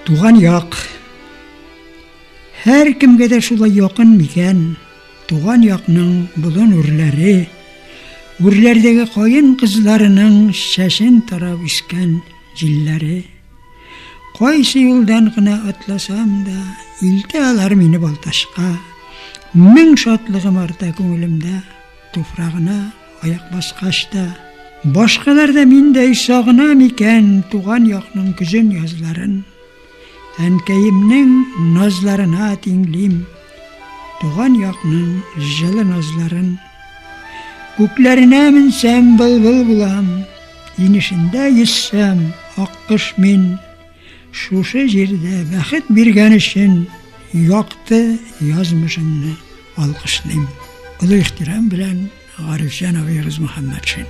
Туган як. Һәркемгә дә шулай якын микән туган якның болын үрләре, үрләрдәге каен кызларының чәчен тарап үскән җилләре. Кайсы юлдан гына атласам да, илтә алар мине Балтачка. Мең шатлыгым арта күңелемдә, туфрагына аяк баскач та. Башкалар да миндәй сагына микән туган якның көзен-язларын? Әнкәемнең назларына тиңлим Туган якның җылы назларын. Күкләренә менсәм, былбыл булам, Инешендә йөзсәм, аккош мин. Шушы җирдә бәхет биргән өчен Якты язмышымны алкышлыйм. Олы ихтирам белән, Гарифҗан абыегыз Мөхәммәтшин.